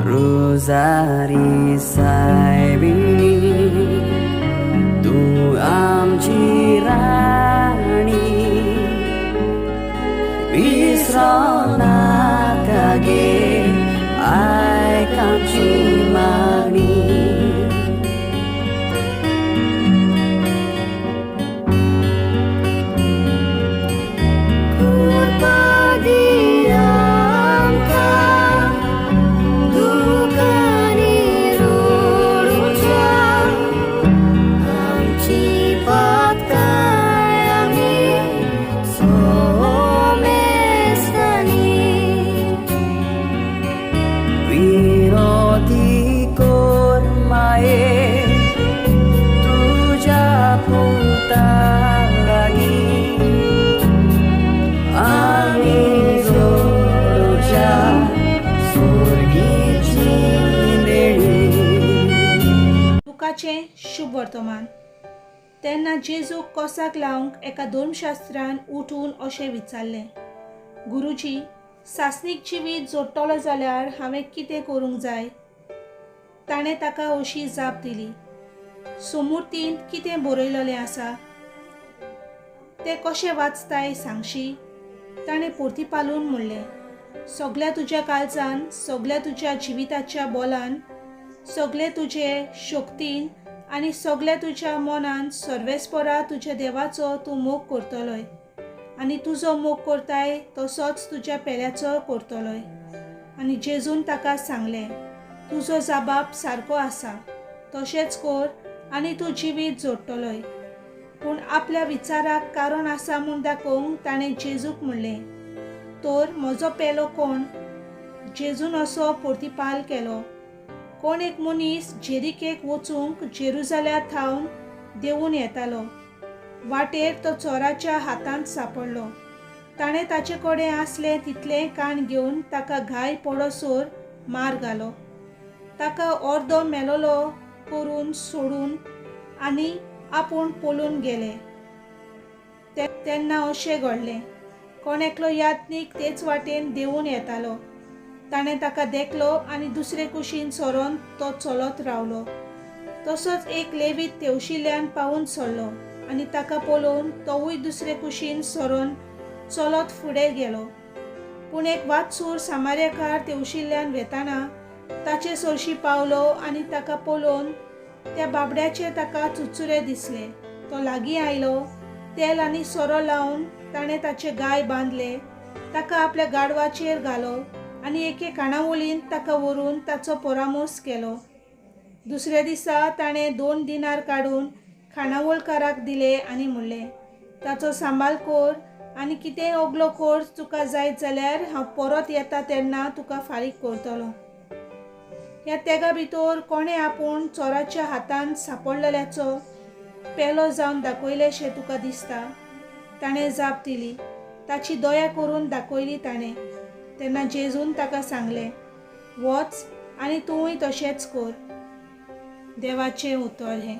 रोजारी सायबिणी तूं आमची राणी, विसरो नाका गे आयक आमची मागणी. कृपा दी आमकां दुकांनी रडुच्या, आमची पातकां आमी सोमेस्तांनी. विनोती कोर माये तुज्या पुता लागीं, आमी जोडच्या सोर्गीची देणी. लुकाचें शुभ वर्तमान. तेन्ना जेजूक कोसाक लावंक एका धर्मशास्त्रान उठून अशें विचारलें, गुरुजी, सासणीक जिवीत जोडटलो जाल्यार हांवें कितें करूंक जाय? ताणें ताका अशी जाप दिली, सोमुर्तींत कितें बरयलेलें आसा तें कशें वाचताय सांगशी? ताणें पोर्तिपालून म्हणलें, सगल्या तुज्या काळजान, सगल्या तुज्या जिविताच्या बोलान, सगले तुजे शक्तीन आनी सगल्या तुज्या मनान सर्वेस्परा तुज्या देवाचो तूं मोग करतलोय, आनी तुजो मोग करताय तसोच तुज्या पेल्याचो करतलोय. आनी जेजून ताका सांगलें, तुजो जाबाब सारको आसा, तशेंच कर आनी तूं जिवीत जोडटलोय. पूण आपल्या विचाराक कारण आसा म्हूण दाखोवंक ताणें जेजूक म्हणलें, तर म्हजो पेलो कोण? जेजून असो प्रतिपाल केलो, कोण एक मनीस जेरिकेक वचूंक जेरुजाल्या थावन देंवून येतालो. वाटेर तो चोराच्या हातांत सांपडलो. ताणें ताचे कडेन आसलें तितलें काण घेवन ताका घाय पडोसर मार घालो. ताका अर्दो मेलोलो करून सोडून आनी आपूण पळून गेले. तेन्ना अशें घडलें, कोण एकलो यात्नीक तेच वाटेन देंवून येतालो. ताणें ताका देखलो आनी दुसरे कुशीन सरोन तो चलत रावलो. तसोच एक लेवीत तेवशिल्ल्यान पावून सरलो आनी ताका पळोवन तोवूय दुसरे कुशीन सरोन चलत फुडें गेलो. पूण एक वाटसूर सामार्याकार तेवशिल्ल्यान वेताना ताचे सरशी पावलो आनी ताका पळोवन त्या बाबड्याचे ताका चुचुरे दिसले. तो लागीं आयलो, तेल आनी सोरो लावन ताणें ताचे गाय बांदले, ताका आपल्या गाडवाचेर घालो आनी एके काणावळींत ताका व्हरून ताचो परामोस केलो. दुसऱ्या दिसा ताणें 2 दिनार काडून खाणावळकाराक दिले आनी म्हणलें, ताचो सांबाळ कर आनी कितेंय ओगलो कोर्स तुका जायत जाल्यार हांव परत येता तेन्ना तुका फारीक करतलो. ह्या तेगा भितर कोणें आपूण चोराच्या हातान सांपडलेल्याचो पेलो जावन दाखयलेशें तुका दिसता? ताणें जाप दिली, ताची दया करून दाखयली ताणें. तेन्ना जेजून ताका सांगलें, वच आनी तूंय तशेंच कर. देवाचें उतर हें.